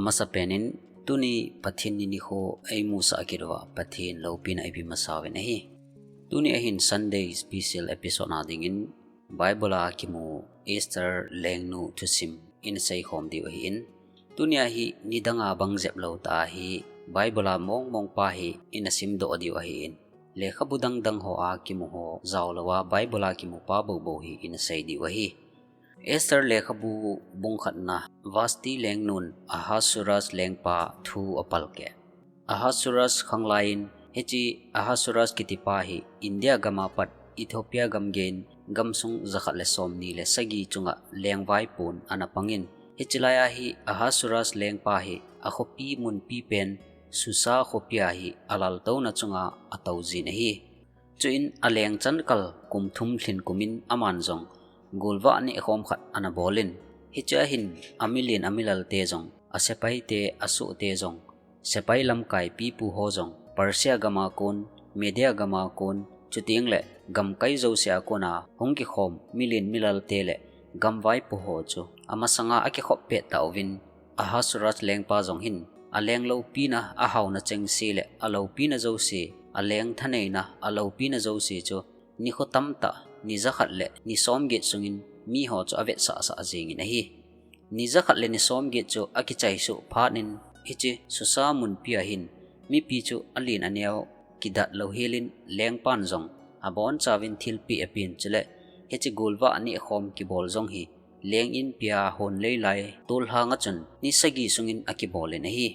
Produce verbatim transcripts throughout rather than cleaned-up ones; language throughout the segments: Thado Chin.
Masapen in, tuni Pathen ni nikho eimusah kit uva Pathen loupina ipi masauvin ahi. Tuni ahin Sunday special episode na dingin Bible a kimu Esther lengnu thusim ina seikhom diu ahin. Tuni ahi nidanga bang jep lou tah ahi Bible a mong mong pa hi ina simdoh diu ahin. Lekhabu dang dang ho a kimu ho jaolou a Bible a kimu pa bou bou hi ina sei diu ahi. Esther lekhabu bung khatna, Vashti lengnun Ahasuerus lengpa thu apalkeh. Ahasuerus khanglai in, hiche Ahasuerus kitipa hi India gam a pat Ethiopia gam geiyin gamsung jakhat le somni le sagi chunga lengvaipun ana pangin, hiche lai a hi Ahasuerus lengpa hi akhopi munpi pen Susa khopi a hi alaltouna chunga atou jin ahi. Chuin aleng chan kal kum thum lhin kumin aman jong golvah nehkhom khat ana bolin, hiche a hin amilen amilalte jong, asepaite asohte jong, sepai lamkai pipu ho jong, Persia gam a kon, Media gam a kon, chuteng le gamkai jouse a kona hung kikhom milen milalte le gamvaipo ho chu amasanga akikhop pet tauvin, Ahasuerus lengpa jong hin, aleng loupina, ahaona chengse le aloupina jouse, aleng thaneina, aloupina jouse chu nikho tamtah, ni jakhat le ni somget sungin miho chu avetsah sah jingin ahi. Ni jakhat le ni somget chu akichaisoh phat in, hiche Susa munpi a hin mipi chu alen aneo kidat louhelin lengpan jong abonchauvin thilpeh apen chule hiche golvah nehkhom kibol jong hi leng inpi a hon leilai tolhang a chun ni sagi sungin akibolin ahi.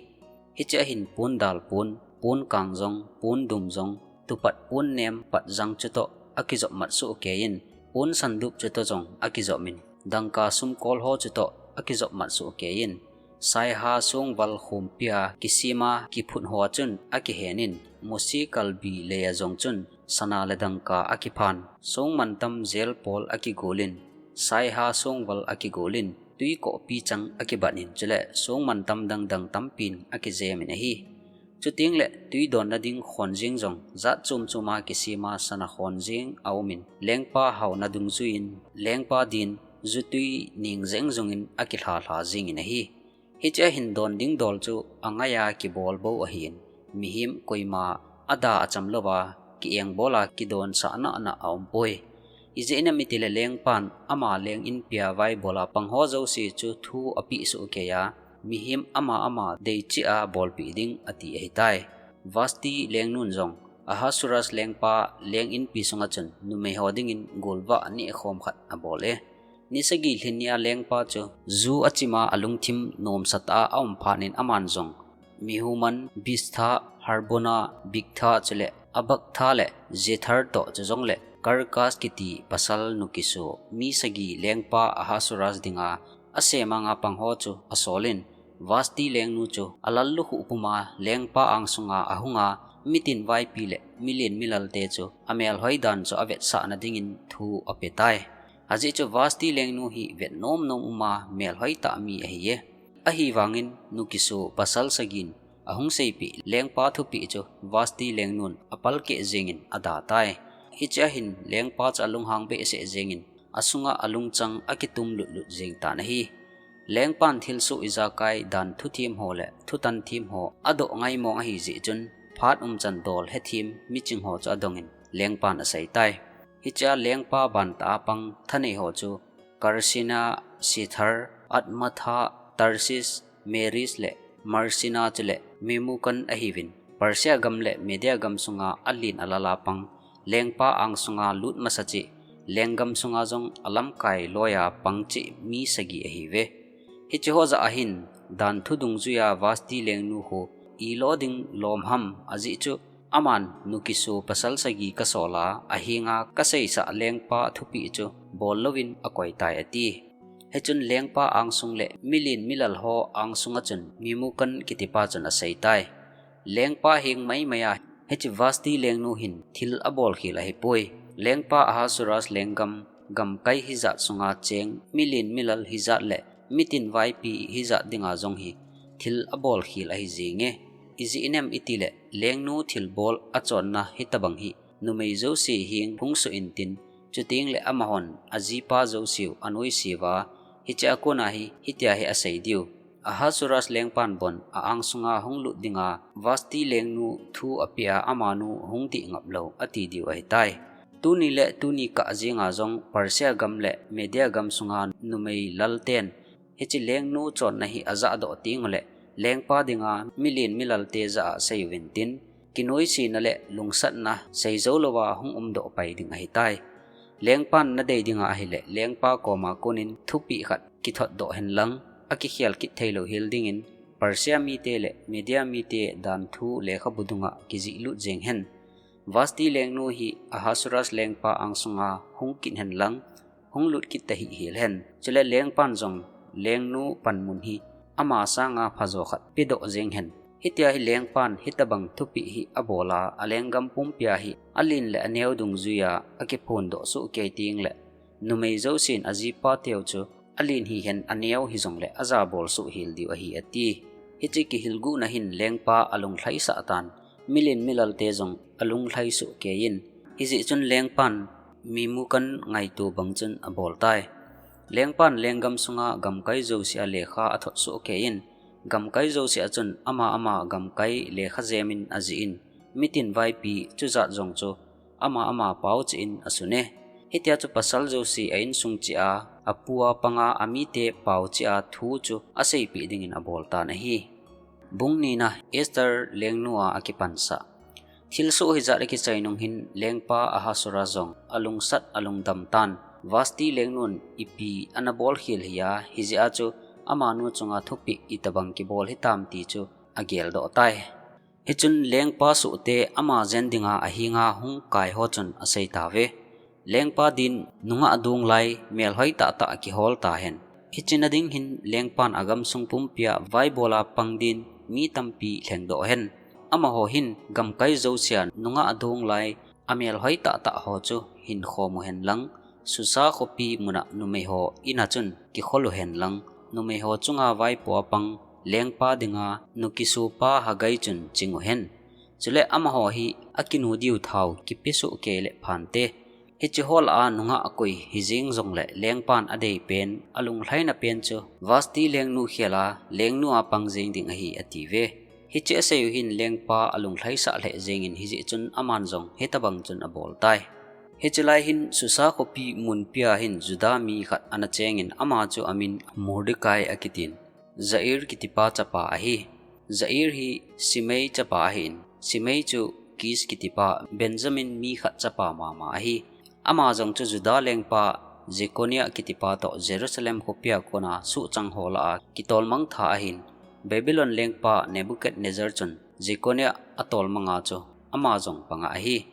Hiche a hin pon dal pon, pon kang jong, pon dum jong, tupat pon nem pat jang chutoh akijop mat soh keiyin, pon sandup chutoh jong akijopin, dangka sumkol ho chutoh akijop mat soh keiyin, saiha songval khompi a kisem a kiphut ho a chun akihenin, musi kalbi lei a jong chun sana le dangka akiphan, songmantam jel pol akigolin, saiha songval akigolin, twi kohpi chang akibatin, chule songmantam dang dang tampin akijemin ahi. Chuteng le twi donna ding khonjeng jong jat chom chom a kisem a sana khonjeng aumin, lengpa haona dungjuiyin, lengpa din jutwi ning jeng jongin akilha lha jingin ahi. Hiche a hin don ding dol chu angai a kibol bou ahin, mihem koima ada acham louva ki-engbol a kidonsah nana aumpoi. Ijeh inem itile lengpan ama leng inpi a vaibol a pang ho jouse chu thu apeh soh keiya, mihem ama ama deicheh a bolpeh ding ati ahitai. Vashti lengnun jong Ahasuerus lengpa leng inpi sunga chun numei ho dingin golvah nehkhom khat abol e. Ni sagi lhin ni a lengpa chu ju achim a alungthim nomsatah a aum phat in aman jong Mehuman, Biztha, Harbona, Bigtha chule Abagtha le Zethar toh chujongle Karkas kiti pasal nukiso mi sagi lengpa Ahasuerus dinga asem anga pang ho chu asolin, Vashti lengnu chu alallukhuh puma lengpa angsunga ahunga mitin vaipi le milen milalte chu amelhoi dan chu avetsahna dingin thu apetai. Ajeh chu Vashti lengnu hi vet nom nom uma melhoi tah mi ahiye. Ahivangin nukiso pasal sagin ahung seipeh lengpa thupeh chu Vashti lengnun apalkeh jengin adatai. Hiche a hin lengpa chu alunghang behseh jengin asunga alungchang akitum lut lut jeng tan ahi. Lengpan thilsoh ijakai dan thuthem ho le thutan them ho adoh ngaimong ahijeh chun phat umchan dol hethem miching ho chu adongin lengpan aseitai. Hiche a lengpa bantah a pang thanei ho chu Karsena, Shethar, Admatha, Tarshish, Meres le Marsena chule Memukan ahiuvin, Persia gam le Media gam sunga alen alal a pang, lengpa angsunga lut masa cheh, lenggam sunga jong alamkai loiya pang cheh mi sagi ahiuve. Hiche ho jah a hin, danthu dungjuiya Vashti lengnu khu ilo ding lom ham ajeh chu aman nukiso pasal sagi kasol a, ahenga kaseisah lengpa thupeh chu bol louvin akoitai ati. Hichun lengpa angsung le milen milal ho angsunga chun Memukan kitipa chun aseitai. Lengpa heng maimai a hiche Vashti lengnu hin thil abolkhel ahipoi. Lengpa Ahasuerus lenggam, gamkai hijat sunga cheng milen milal hijat le mitin vaipi hijat dinga jong hi thil abolkhel ahi jenge. Ijeh inem itile lengnu thilbol achonna hitobang hi numei jouse heng hung soh intin, chuteng le amahon ajipa jouseu anoiseuva, hiche a kona hi hitia hi asei diu. Ahasuerus lengpan bon a-angsunga hunglut dinga Vashti lengnu thu apeh a amanu hung dih ngaplou ati diu ahitai. Tuni le tuni kah jenga jong Persia gam le Media gam sunga numei lalten hiche lengnu chonna hi ajahdoh tenguleh, lengpa dinga milen milalte jah a asei uvin tin, kinoisena le lungsatna seijou louva hung umdoh pai ding ahitai. Lengpan nadei dinga ahileh, lengpa koma konin thupeh khat kithotdoh henlang, akikhel kit theilou hel dingin, Persia mite le Media mite danthu lekhabu dunga kijihlut jeng hen. Vashti lengnu hi Ahasuerus lengpa angsunga hung kit henlang, hunglut kit tahih hel hen. Chule lengpan jong lengnu panmun hi ama sanga phajo khat pedoh jeng hen. Hitia hi lengpan hitobang thupeh hi abol a, alenggam pumpia hi alen le aneo dungjuia akiphondoh sohkei tengleh, numei jousen ajipa teu chu alen hihen aneo hijongleh ajabol soh hel diu ahi ati. Hiche kihilguhna hin lengpa alunglhaisah tan, milen milalte jong alunglhai sohkei in, hijeh chun lengpan mimu kan ngaito bang chun abol tai. Lengpan lenggam sunga gamkai jousea lekha athot sohkei in, gamkai jousea chun ama ama gamkai lekha jemin ajih in, mitin vaipi chujat jong chu ama ama paocheh in asun e. Hitia chu pasal jouse a insung cheh a, apu a panga amite paocheh a thu chu aseipeh dingin abol tan ahi. Bung nina, Esther lengnu a akipansah. Thilsoh hijat akichai nung hin lengpa Ahasuerus jong alungsat alungdam tan, Vashti lengnun ipi anabol khel hia, hijeh a chu amanu chunga thupeh itobang kibol hitam ti chu ageldoh tai. Hichun lengpa sohte ama jen dinga ahenga hung kai ho chun asei tauve. Lengpa din nungah dong lai melhoi tahtah kihol tahen. Hiche na ding hin lengpan agamsung pumpia vaibola pang din mi tampi lhengdoh hen. Amaho hin gamkai jousea nungah dong lai amelhoi tahtah ho chu hinkhom u henlang, Susa khopi muna numeiho ina chun kikhol u henlang, numeiho chunga vaipo a pang lengpa dinga nukisopa Haggai chun ching u hen. Chule amaho hi akinu diu thao kipe sohkei le phante. Hiche ho lah a nungah koi hijeng jongle lengpan adeipen, alunglhaina pen chu Vashti lengnu khel a lengnu a pang jeng ding ahi atiuve. Hiche asei u hin lengpa alunglhaisah lheh jengin hijeh chun aman jong hitobang chun abol tai. Hiche lai hin Susa khopi munpia hin Juda mi khat ana chengin ama chu amin Mordecai akitin. Jair kitipa chapa ahi. Jair hi Simei chapa ahin, Simei chu Kish kitipa Benjamin mi khat chapa mama ahi. Ama jong chu Juda lengpa Jeconiah kitipa toh Jerusalem khopia kona suhchang ho lah a kitolmang tha ahin, Babylon lengpa Nebuchadnezzar chun Jeconiah atolmanga chu ama jong panga ahi.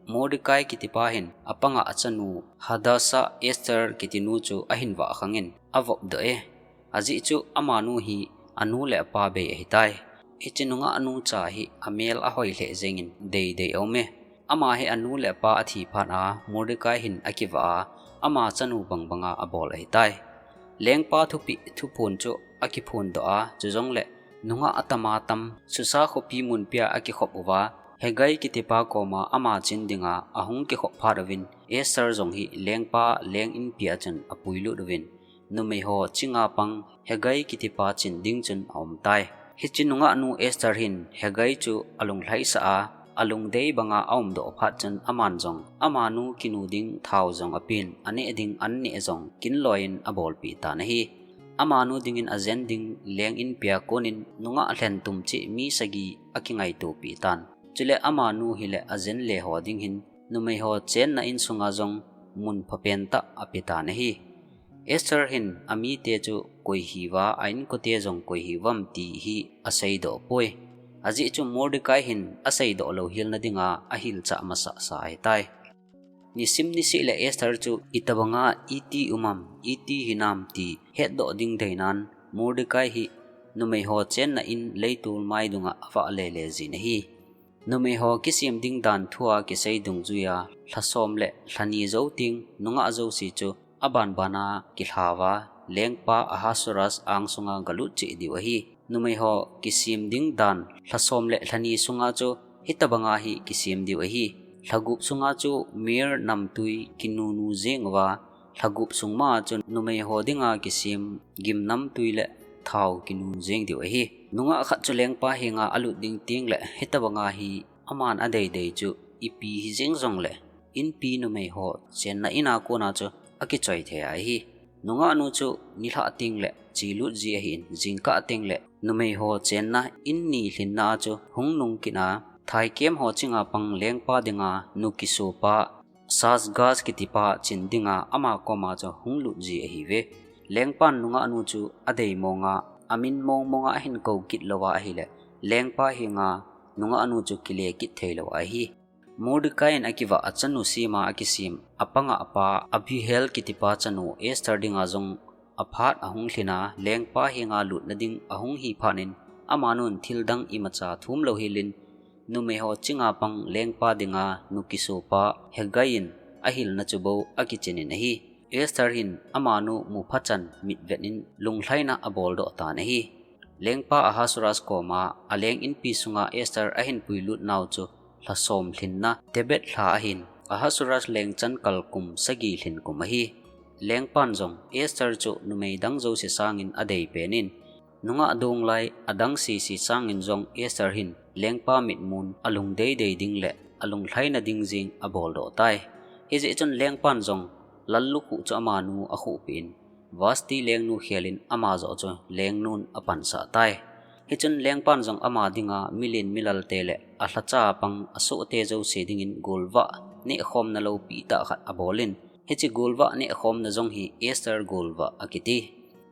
Mordecai kitipa hin apanga achanu Hadassah Esther kitinu chu ahin vah khangin avopdoh e. Ajeh chu amanu hi anu le apa bei ahitai. Hiche nungah nu cha hi amel ahoi lheh jengin deidei aum e. Ama hi anu le apa athi phat a Mordecai hin akivah a, ama chanu bangbanga abol ahitai. Lengpa thupeh thuphon chu akiphondoh a, chujongle nungah atam atam Susa khopi munpia akikhop uva, Haggai kitipa koma ama chin dinga ahung kikhop phat uvin, Esther jong hi lengpa leng inpia chun apuilut uvin, numeiho chinga pang Haggai kitipa chin ding chun aumtai. Hiche nungah nu Esther hin Haggai chu alunglhaisah a, alungdei banga aumdoh phat chun aman jong amanu kinu ding thao jong apen, aneh ding an neh jong kinloiyin abolpeh tan ahi. Amanu dingin ajen ding leng inpia konin nungah lhentum cheh mi sagi akingaitopeh tan. Chule amanu hile ajen le ho ding hin numeiho chenna insunga jong mun phapen tah ape tan ahi. Esther hin amite chu koi hiuva, a inkote jong koi hiuvam ti hi aseidoh poi. Ajeh chu Mordecai hin aseidoh louhelna dinga ahilchah masasa ahitai. Nisim niseh le Esther chu itobanga iti umam, iti hinam ti hetdoh ding deinan Mordecai hi numeiho chenna in leitol mai dunga avah lele jin ahi. Numeiho kisem ding dan thua kisei dungjuia lhasom le lhani jou teng nungah jouse chu abanbana kilhauva lengpa Ahasuerus angsunga galut cheh diu ahi. Numeiho kisem ding dan lhasom le lhani sunga chu hitobanga hi kisem diu ahi. Lhagup sunga chu myrrh namtui kinunu jeng uva, lhagup sung ma chu numeiho dinga kisem gimnamtui le thao kinun jeng diu ahi. Nungah khat chu lengpa henga alut ding teng le, hitabanga hi aman adeidei chu ipi hi jeng jongle, inpi numei ho chenna ina kona chu akichoi thei ahi. Nungah nu chu nilhah teng le chelut ji ahin, jingkah teng le numei ho chenna in ni lhinna chu hung nung kit a, thaikem ho chinga pang lengpa dinga nu kisopa Sasgas kitipa chin dinga ama koma chu hung lut ji ahiuve. Lengpan nungah nu chu adei monga, amin mong monga ahin kou kit louva ahile, lengpa henga nungah nu chu kile kit thei lou ahi. Mordecai in akivah a chanu sema akisem, apanga apa Abihail kitipa chanu Esther dinga jong aphat ahung lhin a, lengpa henga lutna ding ahung hi phat in, amanun thil dang imacha thum lou helin, numei ho chinga pang lengpa dinga nu kisopa Hegai in ahilna chu bou akichen in ahi. Esther hin amanu muphachan mitvet in lunglhaina abol doh tan ahi. Lengpa Ahasuerus koma aleng inpi sunga Esther ahin puilut nau chu lhasom lhinna Tebet lha ahin, Ahasuerus lengchan kal kum sagi lhin kum ahi. Lengpan jong Esther chu numei dang jouse sangin adei pen in, nungah dong lai adang sese sangin jong Esther hin lengpa mitmun alung deidei ding le alunglhaina ding jeng abol doh tai. Hijeh chun lengpan jong lallukhuh chu amanu akhuhpeh in, Vashti lengnu khelin ama joh chu lengnun apansah tai. Hichun lengpan jong ama dinga milen milalte le alhacha pang asohte jouse dingin golvah nehkhomna loupi tah khat abol in, hiche golvah nehkhomna jong hi Esther golvah akiti.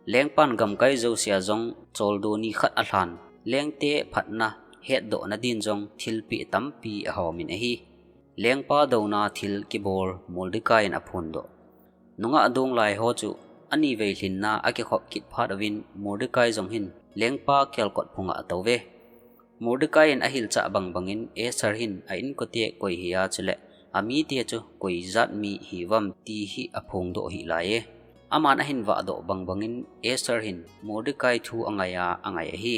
Lengpan gamkai jousea jong choldo ni khat alhan, lengte phatna hetdohna din jong thilpeh tampi ahom in ahi. Lengpa douna thil kibol Mordecai in aphondoh. Nungah dong lai ho chu anivei lhinna akikhop kit phat uvin Mordecai jong hin lengpa kelkot phunga atouve. Mordecai in ahilchah bangbangin Esther hin a inkote koi hia chule amite chu koi jat mi hiuvam ti hi aphongdoh hih laiye. Aman ahin vahdoh bangbangin Esther hin Mordecai thu angaia angai ahi.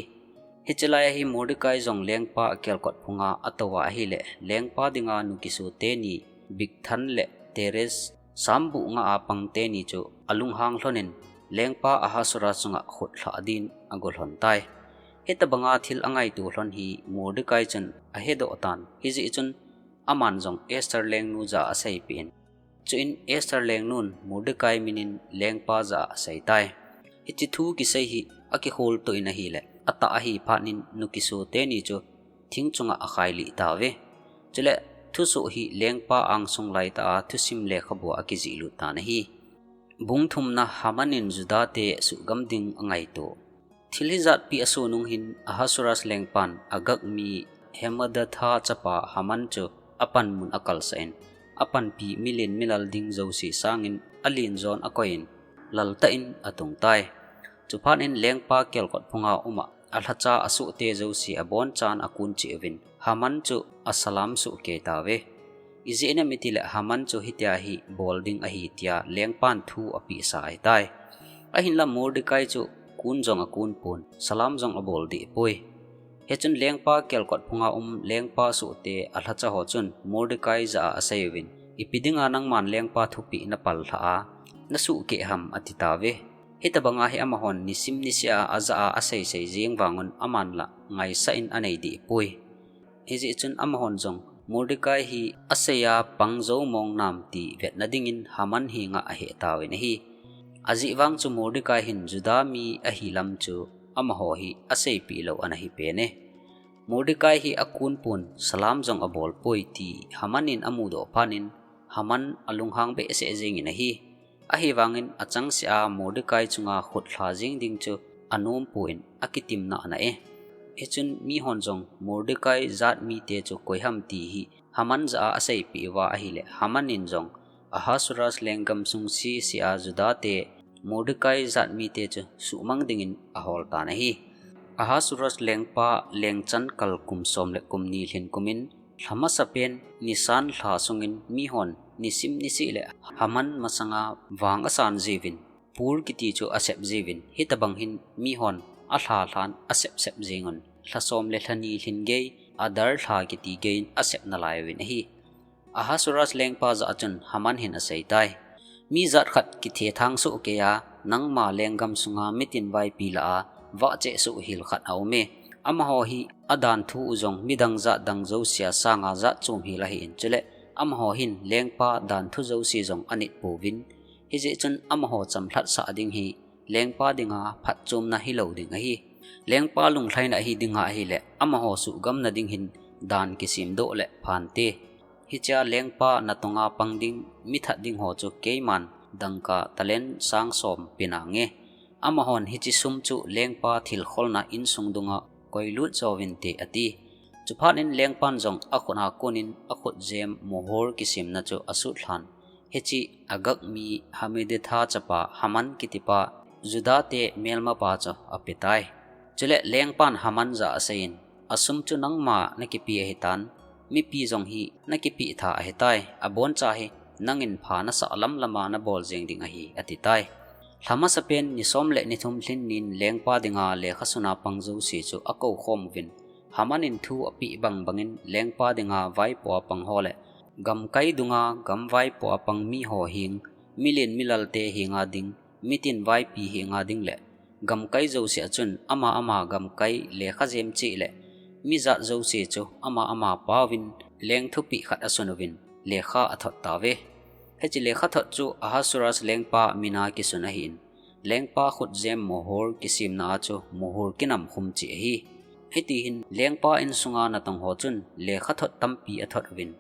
Hiche laia hi Mordecai jong lengpa kelkot phunga atouva ahile, lengpa dinga nu kisote ni Bigthan le Teres, sambuh nga a pangte ni chu alunghang lhonin, lengpa Ahasuerus chunga khutlhah din ago lhon tai. Hitabanga thil angaito lhon hi Mordecai chun ahedoh tan, hijeh chun aman jong Esther lengnu jah a aseipeh in, chuin Esther lengnun Mordecai minin lengpa jah a asei tai. Hiche thu kisei hi akikhol toh in ahile, atah ahi phat in nu kisote ni chu thing chunga akhailih tauve. Chule thusoh hi lengpa angsung laitah a thusim lekhabua akijihlut tan ahi. Bung thumna, Haman in Juda te suhgam ding angaito. Thil hijatpi asoh nung hin Ahasuerus lengpan Agag mi Hammedatha chapa Haman chu apanmun akalsah in, apanpi milen milal ding jouse sangin alen jon akoi in, laltah in atung tai. Chuphat in lengpa kelkot phunga uma alhacha asohte jouse abonchan akun cheh uvin, Haman chu asalam soh kei tauve. Ijeh inem itile Haman chu hitia hi bol ding ahi tia lengpan thu apehsa ahitai. Ahinla Mordecai chu kun jong akun pon, salam jong abol deh poi. Hichun lengpa kelkot phunga um lengpa sohte alhacha ho chun Mordecai jah a asei uvin, ipi dinga nangman lengpa thupeh napal lhah a, nasuhkeh ham ati tauve. Hitabanga hi amahon nisim niseh a ajah a aseisei jeng vangun aman la ngaisah in anei deh poi. Hijeh chun amahon jong Mordecai hi asei a pang jou mong nam ti vetna dingin Haman henga aheh tauvin ahi. Ajeh vang chu Mordecai hin Juda mi ahilam chu amaho hi aseipeh lou ana hi pen e. Mordecai hi akun pon, salam jong abol poi ti Haman in amudoh phat in Haman alunghang behseh jengin ahi. Ahivangin achangseh a Mordecai chunga khutlha jeng ding chu anom pon akitimna ana e. Hichun mihon jong Mordecai jat mite chu koi ham ti hi Haman jah a aseipeh uva ahile, Haman in jong Ahasuerus lenggam sung sese a Juda te Mordecai jat mite chu suhmang dingin ahol tan ahi. Ahasuerus lengpa lengchan kal kum som le kum ni lhin kumin, lha masapen Nisan lha sungin mihon nisim niseh le Haman masanga vang asan jiuvin, Pur kiti chu asep jiuvin, hitabang hin mihon alha lhan asep sep jengun, lha som le lha ni lhin gei, Adar lha kiti gei in asep nalai uvin ahi. Ahasuerus lengpa jah a chun Haman hin asei tai. Mi jat khat kithethang soh kei a, nangma lenggam sunga mitin vaipi lah a, vahcheh suh hel khat aume. Amaho hi adan thu u jong midang jat dang jousea sanga jat chom hel ahin, chule amaho hin lengpa dan thu jouse jong anit pouvin. Hijeh chun amaho chamlhat sah ding hi lengpa dinga phatchomna hilou ding ahi. Lengpa lunglhaina ahi dinga ahile, amaho suhgamna ding hin dan kisemdoh le phante. Hichea lengpa natonga pang ding, mithat ding ho chu keiman dangka talent sang som pe nange. Amahon hiche sum chu lengpa thilkholna insung dunga koilut jouvinte ati. Chuphat in lengpan jong akhut a konin akhut jem mohor kisemna chu asutlhan. Hiche Agag mi Hammedatha chapa Haman kitipa Juda te melmapa chu apetai. Chule lengpan Haman jah a aseiyin, asum chu nangma nakipe ahitan, mipi jong hi nakipeh tha ahitai, aboncha hi nangin pha nasah lamlama nabol jeng ding ahi, atitai. Lha masapen ni som le ni thum lhin nin lengpa dinga lekha suna pang jouse chu akou khom uvin, Haman in thu apeh bang bangin lengpa dinga vaipoa pang ho le gamkai dunga gam vaipoa pang mi ho heng, milen milalte henga ding, mitin vaipi henga ding le gamkai jouse a chun ama ama gamkai lekha jem cheh le mijat jouse chu ama ama paovin leng thupeh khat asun uvin lekha athot tauve. Hiche lekha thot chu Ahasuerus lengpa mina kisun ahin, lengpa khutjem mohor kisemna a chu mohor kinamkhum cheh ahi. Hitihin lengpa insunga natong ho chun lekha thot tampi athot uvin,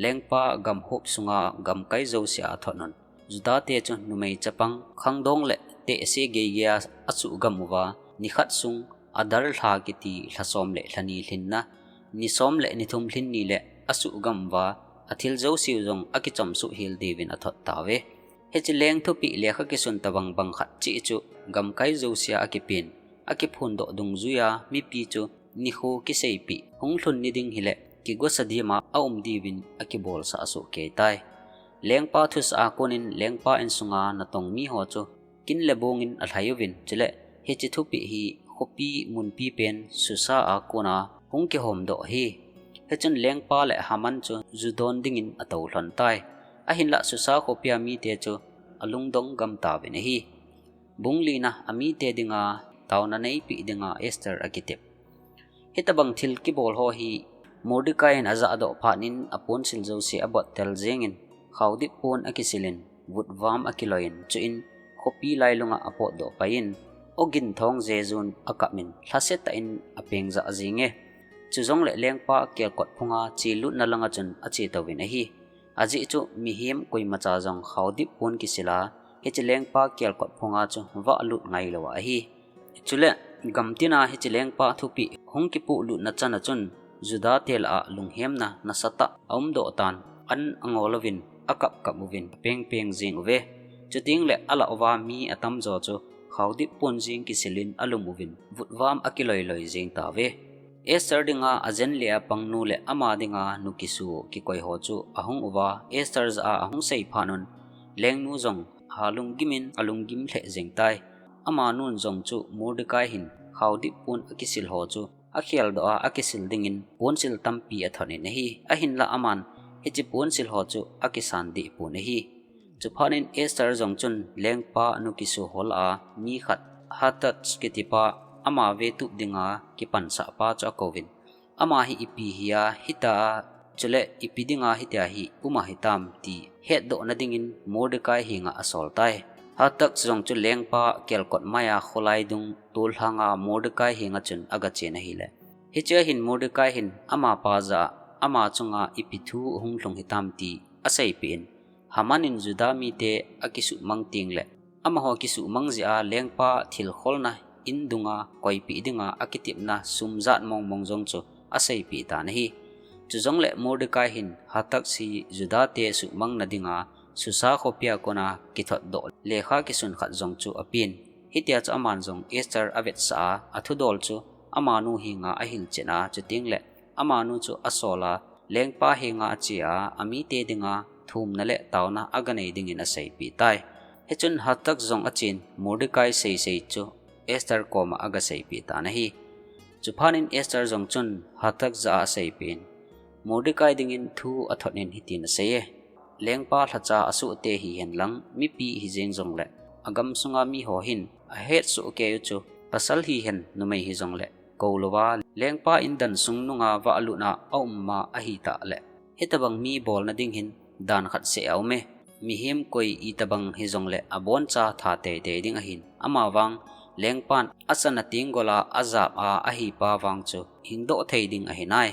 lengpa gamhop sunga gamkai jouse a athot un, Juda te chu numei chapang khangdong le tehse geigei a asuhgam uva, nikhat sung Adar lha kiti lha som le lha ni lhinna, ni som le ni thum lhin ni le asuhgam uva, athil jouse u jong akichom suh hel diuvin athot tauve. Hiche leng thupeh lekha kisun tabang bang khat cheh chu gamkai jouse a akipen, akiphondoh dungjuia mipi chu nikho kiseipeh, hunglhun ni ding hile kigosa dima aum diuvin akibolsah soh keitai. Lengpa thusah a konin lengpa insunga natong mi ho chu kin le bongin alhai uvin, chule hiche thupeh hi khopi munpi pen Susa a kona hung kihomdoh ahi. Hichun lengpa le Haman chu ju don dingin atou lhon tai. Ahinlah Susa khopia mite chu alungdong gam tauvin ahi. Bung lina, amite dinga taona neipeh dinga Esther akitep. Hitabang thil kibol ho hi Mordecai in ajahdoh phat in aponsil jouse abottel jengin, khaodip pon akisilin, vutvam akiloiyin, chuin khopi lailunga apotdoh paiyin, ogin thong jejun akapin, lhasetah in apeng jah jenge. Chujongle lengpa kelkot phunga chelutna langa chun achetouvin ahi. Ajeh chu mihem koimacha jong khaodip pon kisila, hiche lengpa kelkot phunga chu valut ngailou ahi. Chule gamtina hiche lengpa thupeh hung kipoh lutna chana chun Juda te lah a lunghemna nasatah aumdoh tan, an angol uvin, akap kap uvin, apeng peng jeng uve. Chutengle alah uva mi atamjo chu khaodip pon jeng kisilin alum uvin, vutvam akiloi loi jeng tauve. Esther dinga ajen le apangnu le ama dinga nu kisu kikoi ho chu ahung uva, Esther jah a ahung sei phat un, lengnu jong halunggimin alunggim lheh jeng tai. Amanun jong chu Mordecai hin khaodip pon akisil ho chu akheldoh a akisil dingin ponsil tampi athot in ahi. Ahinlah aman hiche ponsil ho chu akisan deh pon ahi. Chuphat in Esther jong chun lengpa nu kisu ho lah a mi khat Hathach kitipa ama vetup dinga kipansah pa chu akouvin, ama hi ipi hia hitia, chule ipi dinga hitia hi um ahitam ti hetdohna dingin Mordecai henga asol tai. Hathach jong chu lengpa kelkot maiya kholai dung tollhanga Mordecai henga chun agachen ahile, hichea hin Mordecai hin amapa jah a ama chunga ipi thu hunglhung hitam ti aseipeh in, Haman in Juda mite akisuhmang tengle, amaho kisuhmang jeh a lengpa thilkholna in dunga koipeh dinga akitepna sum jat mong mong jong chu aseipeh tan ahi. Chujongle Mordecai hin Hathach hi Juda te suhmangna dinga Susa khopia kona kithotdoh lekha kisun khat jong chu apen. Hitia chu aman jong Esther avetsah a, athudol chu amanu henga ahilchen a, chutengle amanu chu asol a, lengpa henga ache a, amite dinga thumna le taona aganei dingin aseipeh tai. Hichun Hathach jong achen Mordecai seisei chu Esther koma agaseipeh tan ahi. Chuphat in Esther jong chun Hathach jah a aseipeh in, Mordecai dingin thu athot in hitin aseiye, lengpa lhacha asohte hihen lang mipi hijeng jongle, agam sunga miho hin ahetsoh keiyu chu Pasal hihen numei hijongle kou louva lengpa indan sung nunga vahlutna aum ma ahitah le, hitabang mi bolna ding hin dan khat seh aume. Mihem koi itabang hijongle aboncha tha teitei ding ahin. Amavang lengpan achana tenggola ajap a ahipa vang chu hingdoh thei ding ahinai.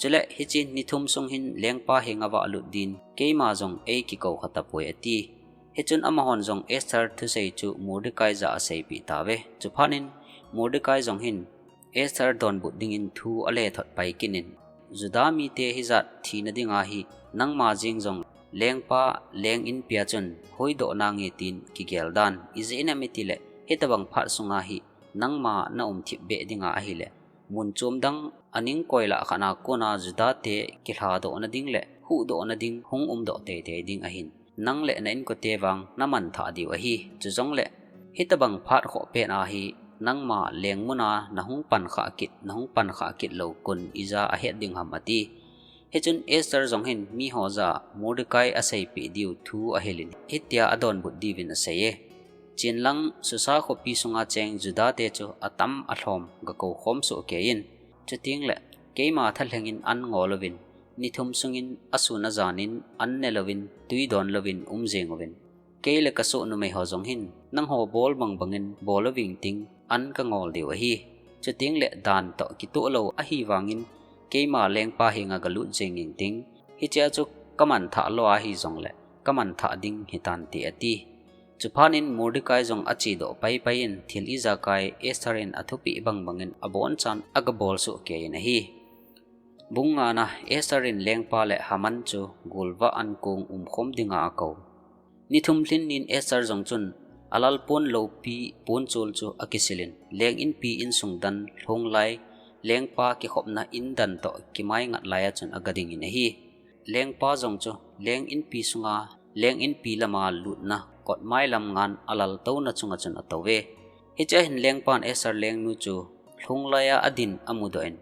Chule hiche ni thum sung hin lengpa henga vahlut din keima jong eikikou kha tapoi ati. Hichun amahon jong Esther thusei chu Mordecai jah a aseipeh tauve. Chuphat in Mordecai jong hin Esther donbut dingin thu alethot pai kit in, Juda mite hijat thina dinga hi nangma jeng jong lengpa leng inpia chun hoidoh nange tin kigel dan, ijeh inem itile hitabang phat sunga hi nangma naum thip beh dinga ahile mun chom dang aning koi lah khat a kona Juda te kilhadohna ding le huhdohna ding hung umdoh teitei ding ahin. Nang le na inkote vang namanthah diu ahi. Chujongle hitabang phat khoh pet a hi nangma lengmuna nahung pankhah kit, nahung pankhah kit lou kon ija ahet ding ham ati. Hichun Esther jong hin miho jah a Mordecai aseipeh diu thu ahil in, hitia adonbut diuvin aseiye. Chenlang Susa khopi sunga cheng Juda te chu atam alhom gakou khom soh kei in, chuteng le keima thalheng in an ngol uvin, ni thum sungin asun ajan in an ne louvin, tui don louvin um jeng uvin. Kei le kasoh numei ho jong hin, nangho bol bang bangin bol uving ting, an kangol diu ahi. Chuteng le dan toh kitoh lou ahivangin, keima lengpa henga galut jeng ing ting, hichea chu kamanthah lou ahijongle, kamanthah ding hitante ati. Chuphat in Mordecai jong achedoh paipai in thil ijakai Esther in athupeh bang bangin abonchan agabol soh kei in ahi. Bung ngana. Esther in lengpa le Haman chu golvah an kong umkhom dinga akou. Ni thum lhin nin Esther jong chun alalpon loupi ponchol chu akisil in, leng inpi insung dan lhunglai lengpa kikhopna indan toh kimaingat laiya chun agading in ahi. Lengpa jong chu leng inpi sunga, leng inpi lama lutna kotmai lam ngan alaltouna chunga chun atouve. Hichea hin lengpan Esther lengnu chu lhunglaiya adin amudoh in,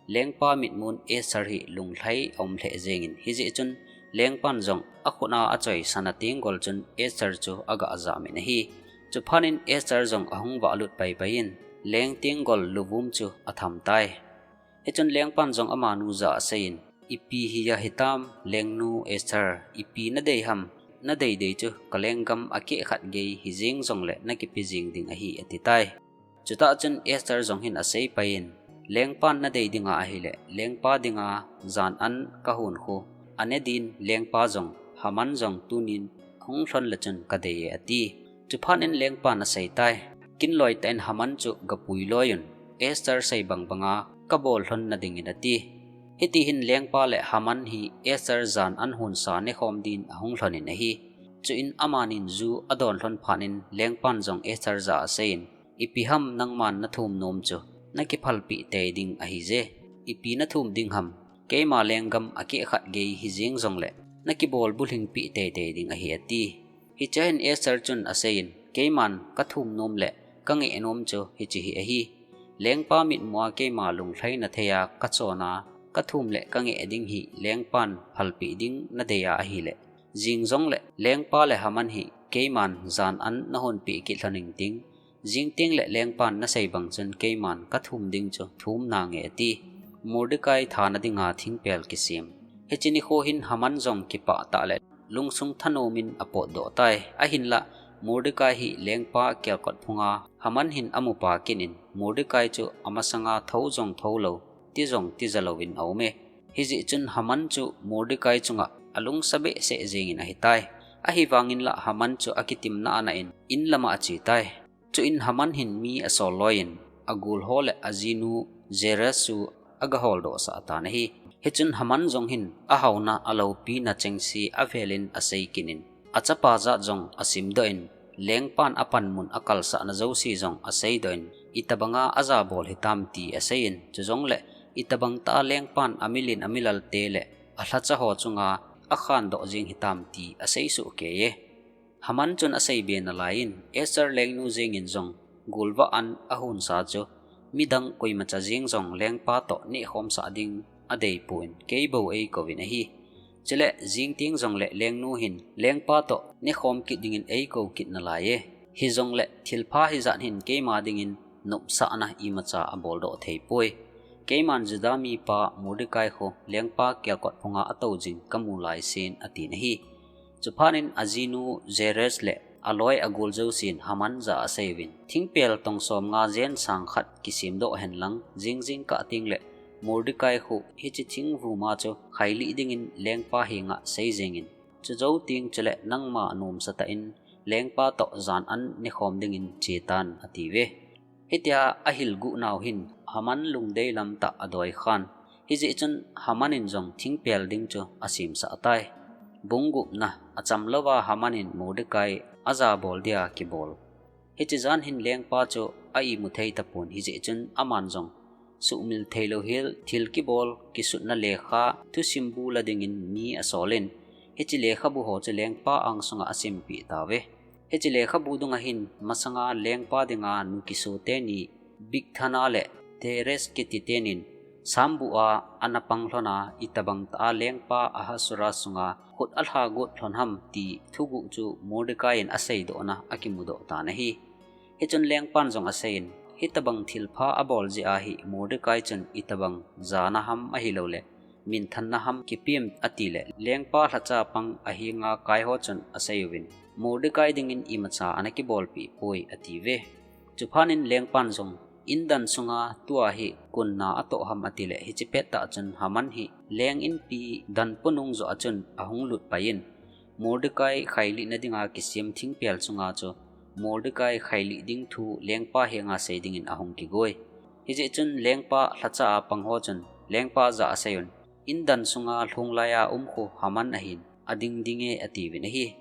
lengpa mitmun Esther hi lunglhai aum lheh jeng in, hijeh chun lengpan jong akhut a achoi sana tenggol chun Esther chu agah ajam in ahi. Chuphat in Esther jong ahung vahlut paipai in, leng tenggol luvum chu atham tai. Hichun lengpan jong amanu jah a asei in, ipi hi ahitam, lengnu Esther, ipi nadei ham, nadei dei chu kalenggam akeh khat gei hijeng jongle nakipe jeng ding ahi, ati tai. Chutah chun Esther jong hin aseipai in, lengpan nadei dinga ahile, lengpa dinga jan an kahon khu ane din lengpa jong, Haman jong tunin hung lhon le chun kadei e, ati. Chuphat in lengpan asei tai. Kinloi tah in Haman chu gapui loi un, Esther sei bang banga kabol lhon nading in ati. Hiti hin lengpa le Haman hi Esther jan an honsa nekhom din ahung lhon in ahi. Chuin amanin ju adon lhon phat in lengpan jong Esther jah a asei in, ipi ham nangman nathum nom chu, nakiphalpeh tei ding ahije. Ipi nathum ding ham, keima lenggam akeh khat gei hijeng jongle nakibol bulhingpeh teitei ding ahi, ati. Hichea hin Esther chun asei in, keiman kathum nom le kangeh nom chu hiche hi ahi. Lengpa mitmua keima lunglhaina theiya kachona kathum le kangeh ding hi lengpan phalpeh ding nadeiya ahile, jing jongle lengpa le Haman hi keiman jan an nahonpeh kit lhon ing ting, jing teng le lengpan nasei bang chun keiman kathum ding chu thum nange, ati. Mordecai thana dinga thingpel kisem. Hiche nikho hin Haman jong kipah tah le lungsung thanom in apotdoh tai. Ahinlah Mordecai hi lengpa kelkot phunga Haman hin amupa kit in, Mordecai chu amasanga thou jong thou lou, ti jong tija louvin aume. Hijeh chun Haman chu Mordecai chunga alungsa behseh jeng in ahitai. Ahivangin lah Haman chu akitimna ana in, in lama ache tai. Chuin Haman hin mi asol loi in, agol ho le ajinu Zeres chu agaholdoh sah tan ahi. Hichun Haman jong hin ahaona aloupina chengse avel in asei kit in, achapa jat jong asimdoh in, lengpan apanmun akalsahna jouse jong aseidoh in, itabanga ajabol hitam ti asei in, chujongle itabang tah a lengpan amilen amilalte le alhacha ho chunga akhandoh jeng hitam ti asei soh kei e. Haman chun aseibe nalai in, Esther lengnu jeng in jong golvah an ahonsa chu midang koimacha jeng jong lengpa toh nehkhomsah ding adeipon, keibou eikouvin ahi. Chule jing teng jongle lengnu hin lengpa toh nekhom kit dingin eikou kit nalai e. Hijongle thilpha hijat hin keima dingin nopsahna imacha abol doh thei poi. Keiman Juda mipa Mordekai khu lengpa kelkot phunga atou jing kamu lai sin, atin ahi. Chuphat in ajinu Zeres le aloi agol jousen Haman jah a asei uvin, thingpel tong som nga jen sang khat kisem doh hen lang, jing jingkah teng le Mordekai khu hiche thingvum a chu khailih dingin lengpa henga sei jeng in, chujou teng chule nangma nomsa tah in lengpa toh jan an nekhom dingin che tan, ati uve. Hitia ahil guh nau hin Haman lungdei lam tah adoi khan. Hijeh chun Haman in jong thingpel ding chu asemsah tai. Bung gupna. Acham louva Haman in Mordekai ajabol dia kibol. Hiche jan hin lengpa chu a imu thei tapon, hijeh chun aman jong suhmil theilou hel thil kibol kisutna lekha thusim bu la dingin mi asol in, hiche lekhabu ho chu lengpa angsunga asempeh tauve. Hiche lekhabu dunga hin masanga lengpa dinga nu kisu teni Bigthana le Teres kiti tenin sambu a ana pang lhona, itobang tah a lengpa Ahasuerus sunga khut alha got lhon ham ti thuguh chu Mordekai in aseidohna akimudoh tan ahi. Hichun lengpan jong aseiyin, hitobang thilpha abol jeh a hi Mordekai chun itobang jana ham ahilouleh minthanna ham kipem, atile lengpa lhacha pang ahenga kai ho chun asei uvin, Mordekai dingin imacha ana kibolpeh poi, atiuve. Chuphat in lengpan jong, indan sunga tua hi koi in atoh ham, atile hiche pettah chun Haman hi leng inpi dan ponung joh a chun ahung lut paiyin, Mordekai khailihna dinga kisem thingpel chunga chu Mordekai khailih ding thu lengpa henga sei dingin ahung kigoi. Hijeh chun lengpa lhacha a pang ho chun lengpa jah a aseiyun, indan sunga lhung laiya um khu Haman ahin, ading dinge, atiuvin ahi.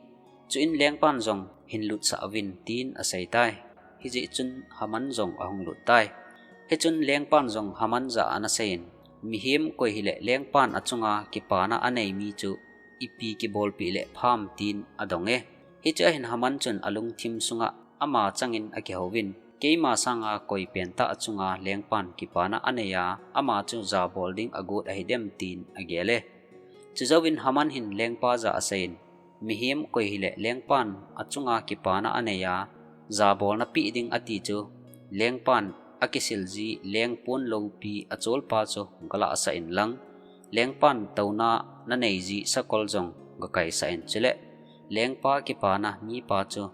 Chuin lengpan jong, hin lutsah uvin, tin asei tai. Hijeh chun Haman jong ahung lut tai. Hichun lengpan jong Haman jah a ana seiyin, mihem koi hile lengpan achunga kipana anei mi chu ipi kibolpeh le pham, tin adong e. Hichea hin Haman chun alungthim sunga ama changin akihouvin, keima sanga koi pentah achunga lengpan kipana aneiya, ama chu jabol ding agot ahidem, tin agel e. Chujouvin Haman hin lengpa jah a aseiyin, mihem koi hile lengpan achunga kipana aneiya, jabolna peh ding ati chu, lengpan akisil ji lengpon loupi acholpa chu galah sah inlang, lengpan touna nanei ji sakol jong gakaisah in, chule lengpa kipana mipa chu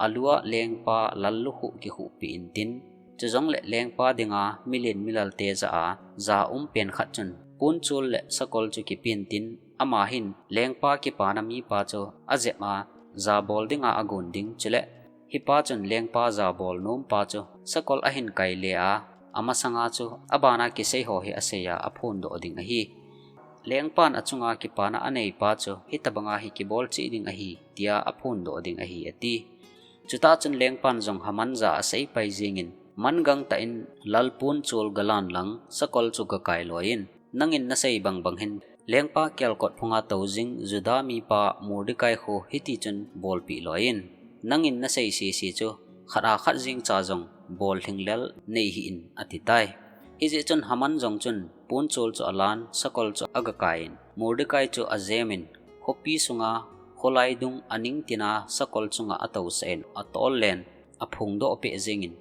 alua lengpa lallukhuh kikhuhpeh intin, chujongle lengpa dinga milen milalte jah a ja um pen khat chun ponchol le sakol chu kipen tin, ama hin lengpa kipana mipa chu ajep a, jabol dinga agon ding, chule hipa chun lengpa jabol nompa chu sakol ahin kaile a, amasanga chu abana kisei ho hi aseiya aphondoh ding ahi. Lengpan achunga kipana aneipa chu hitobanga hi kibol cheh ding ahi, tia aphondoh ding ahi, ati. Chutah chun lengpan jong Haman jah a asei pai jengin, mangang tah in lal ponchol galan lang, sakol chu gakai loiyin, nangin nasei bangbang hin lengpa kelkot phunga tou jing Juda mipa Mordekai khu hiti chun bolpeh loiyin, nangin nasei sese chu khat a khat jeng cha jong bol lhinglel nei hih in, ati tai. Hijeh chun Haman jong chun ponchol chu alan, sakol chu agakaiyin, Mordekai chu ajemin, khopi sunga kholai dung aning tina sakol chunga atousah in, atol len, aphongdoh peh jengin,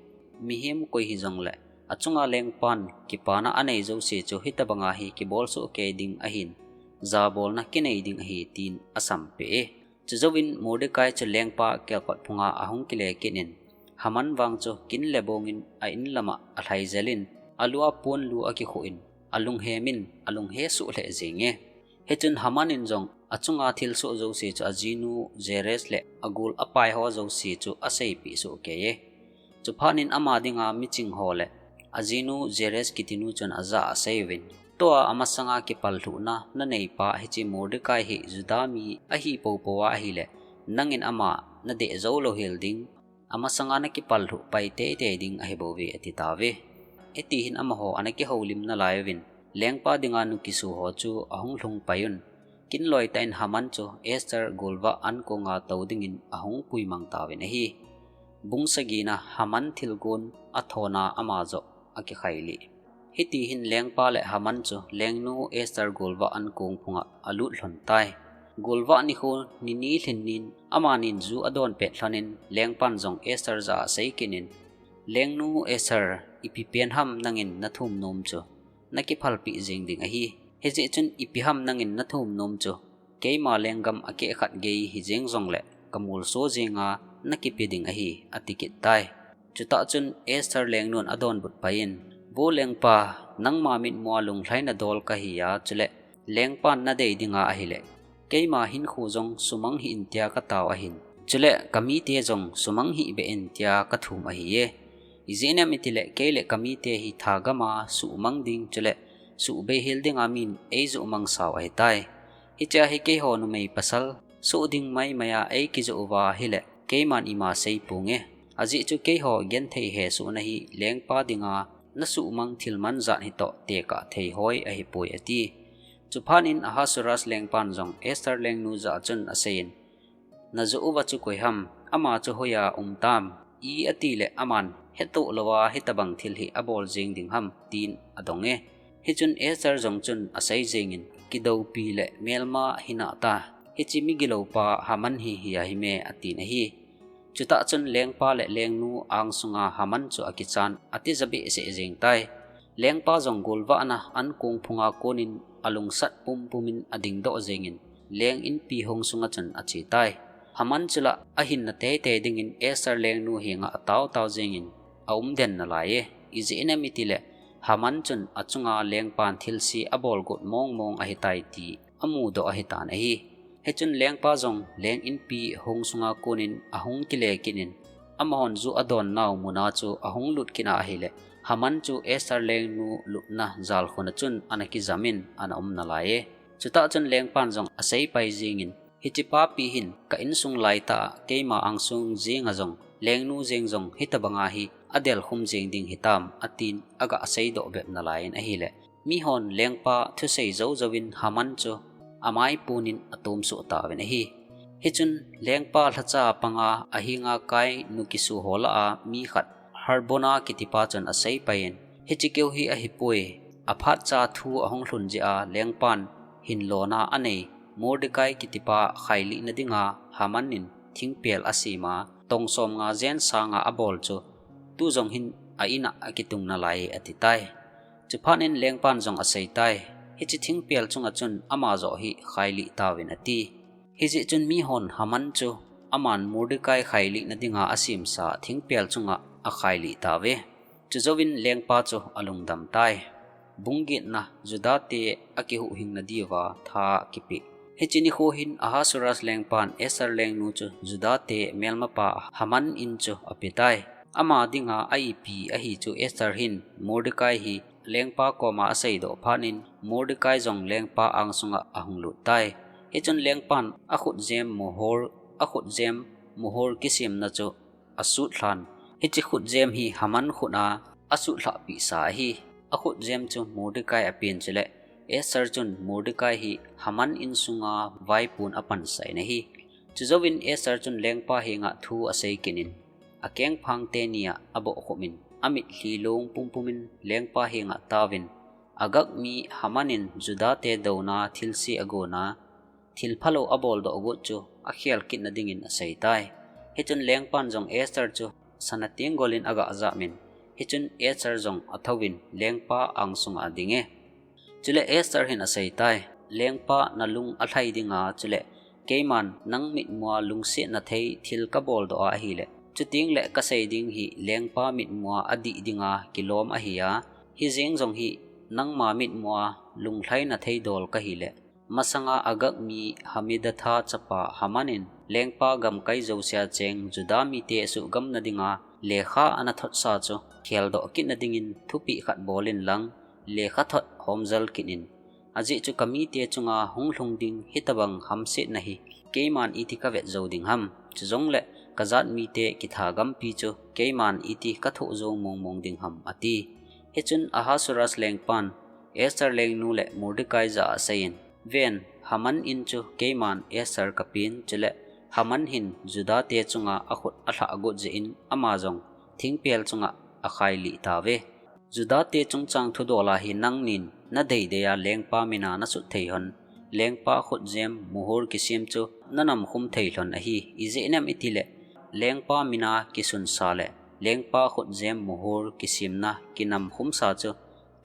mihem koi hijongle achunga lengpan kipana anei jouse chu hitobanga hi kibol soh kei ding ahin, jabolna kinei ding ahi, tin asampeh e. Chujouvin Mordekai chu lengpa kelkot phunga ahung kile kit in, Haman vang chu kin le bongin a in lama alhai jelin, alua ponlu akikhuh in, alunghemin, alunghe suh lheh jenge. Hichun Haman in jong achunga thilsoh jouse chu ajinu Zeres le agol apai ho jouse chu aseipeh soh kei e. Chuphat in ama dinga miching ho le ajinu Zeres kitinu chun ajah a aseiuvin, tua amasanga kipallhuhna naneipa hiche Mordekai hi Juda mi ahi poupou a ahile, nangin ama nadeh jou louhel ding, amasanga nakipallhuh pai teitei ding ahibouve, ati tauve. Hiti hin amaho ana kihoulim nalai uvin, lengpa dinga nu kisu ho chu ahung lhung paiyun, kin loitah in Haman chu Esther golvah ankonga tou dingin ahung puimang tauvin ahi. Bung sagina. Haman thilgon athona ama joh akikhailih. Hiti hin lengpa le Haman chu lengnu Esther golvah ankong phunga alut lhon tai. Golvah nikho nini lhin nin amanin ju adon pet lhonin lengpan jong Esther jah a asei kit in, Lengnu Esther, ipi pen ham nangin nathum nom chu nakiphalpeh jeng ding ahi. Hijeh chun ipi ham nangin nathum nom chu keima lenggam akeh khat gei hijeng jongle kamolso jenga nakipe ding ahi, ati kit tai. Chutah chun Esther lengnun adonbut pai in, Vo lengpa, nangma mitmua lunglhaina dol kahi a, chule lengpan nadei dinga ahile keima hinkho jong sumang hih in tia katao ahin, chule kamite jong sumang hih beh in tia kathum ahi e. Ijeh inem itile kei le kamite hi thagama suhmang ding chule suhbeihel dinga min eijoh mangsau ahitai. Hichea hi keiho numei pasal suh ding maimai a eikijoh uva ahile keiman ima seiponge. Ajeh chu keiho genthei hesohna hi lengpa dinga nasuhmang thil manjat hitoh tekah thei hoi ahipoi, ati. Chuphat in Ahasuerus lengpan jong Esther lengnu jah a chun aseiyin, Najoh uva chu koi ham, ama chu hoiya um tam, i atile aman hetoh louva hitobang thil hi abol jeng ding ham, tin adong e. Hichun Esther jong chun asei jengin, Kidoupi le melma hinata, hiche migiloupa Haman hi hi ahime, atin ahi. Chutah chun lengpa le lengnu angsunga Haman chu akichan atija behseh jeng tai. Lengpa jong golvahna ankong phunga konin alungsat pumpumin adingdoh jengin leng inpi hong sunga chun ache tai. Haman chu la ahinna teitei dingin Esther lengnu henga ataotao jengin aumden nalai e. Ijeh inem itile Haman chun achunga lengpan thilse abolgot mongmong ahitai ti amudoh ahitan ahi. Hichun lengpa jong leng inpi hong sunga konin ahung kile kit in, amahon ju adonnau muna chu ahung lut kit a ahile, Haman chu Esther lengnu lupna jalkhun a chun ana kijamin ana um nalai e. Chutah chun lengpan jong aseipai jengin, Hiche papi hin ka insung laitah a keima angsung jenga jong lengnu jeng jong hitobanga hi adelkhum jeng ding hitam, atin aga seidoh bep nalaiyin ahile, mihon lengpa thusei joujouvin Haman chu amaipunin atomsoh tauvin ahi. Hichun lengpa lhacha panga ahenga kai nu kisuho lah a mi khat Harbona kitipa chun aseipaiyin, Hiche keu hi ahipoi, aphatcha thu ahung lhun jeh a lengpan hinlona anei Mordekai kitipa khailihna dinga Haman in thingpel asema, tong somnga jen sanga abol chu tu jong hin a-in a akitung nalai, ati tai. Chuphat in lengpan jong aseitai, Hiche thingpel chunga chun ama joh hi khailih tauvin, ati. Hijeh chun mihon Haman chu aman Mordekai khailihna dinga asemsa thingpel chunga akhailih tauve. Chujouvin lengpa chu alungdam tai. Bung getna, Judate akihuhhingna diuva tha kipeh. Hiche nikho hin Ahasuerus lengpan Esther lengnu chu Judate melmapa Haman in chu apetai. Ama dinga a-ipi ahi chu Esther hin Mordekai hi lengpa koma aseidoh phat in Mordekai jong lengpa angsunga ahung lut tai. Hichun lengpan akhutjem mohor, akhutjem mohor kisemna chu asutlhan. Hiche khutjem hi Haman khut a asutlhahpeh sa ahi. Akhutjem chu Mordekai apen chule Esther chun Mordekai hi Haman insunga vaipon apansah in ahi. Chujouvin Esther chun lengpa henga thu asei kit in, akengphang teni a abohkhup in, amitlhi long pumpumin lengpa henga ataovin, Agag mi Haman in Judate douna thilse agona, thil phalou aboldoh got chu akhel kitna dingin aseitai. Hichun lengpan jong Esther chu sana tenggolin aga japmin, hichun Esther jong athouvin lengpa angsunga adinge. Chule Esther hin aseitai, Lengpa nalung alhai dinga, chule keiman nang mitmua lungsetna thei thil kaboldoh a ahile, chutengle kasei ding hi lengpa mitmua adih dinga kilom ahi a, hijeng jong hi nangma mitmua lunglhaina thei dol kahile, masanga Agag mi Hammedatha chapa Haman in lengpa gamkai jousea cheng Juda mite suhgamna dinga lekha ana thotsa chu kheldoh kitna dingin thupeh khat bol inlang, lekhathot homjal kit in. Ajeh chu kamite chunga hunglhung ding hitobang hamsetna hi keiman iti kavet jou ding ham? Chujongle kajat mite kithagampi chu keiman iti kathoh jou mongmong ding ham, ati. Hichun Ahasuerus lengpan Esther lengnu le Mordekai jah a aseiyin, Ven, Haman in chu keiman Esther kapen, chule Haman hin Judate chunga akhut alhah got jeh in ama jong thingpel chunga akhailih tauve. Judate chungchang thudola hi nangnin nadeidei a lengpa mina nasut thei lhon, lengpa khutjem mohor kisem chu nanamkhum thei lhon ahi, ijeh inem itile lengpa mina kisunsa le lengpa khutjem muhur kisimna kinam khumsa chu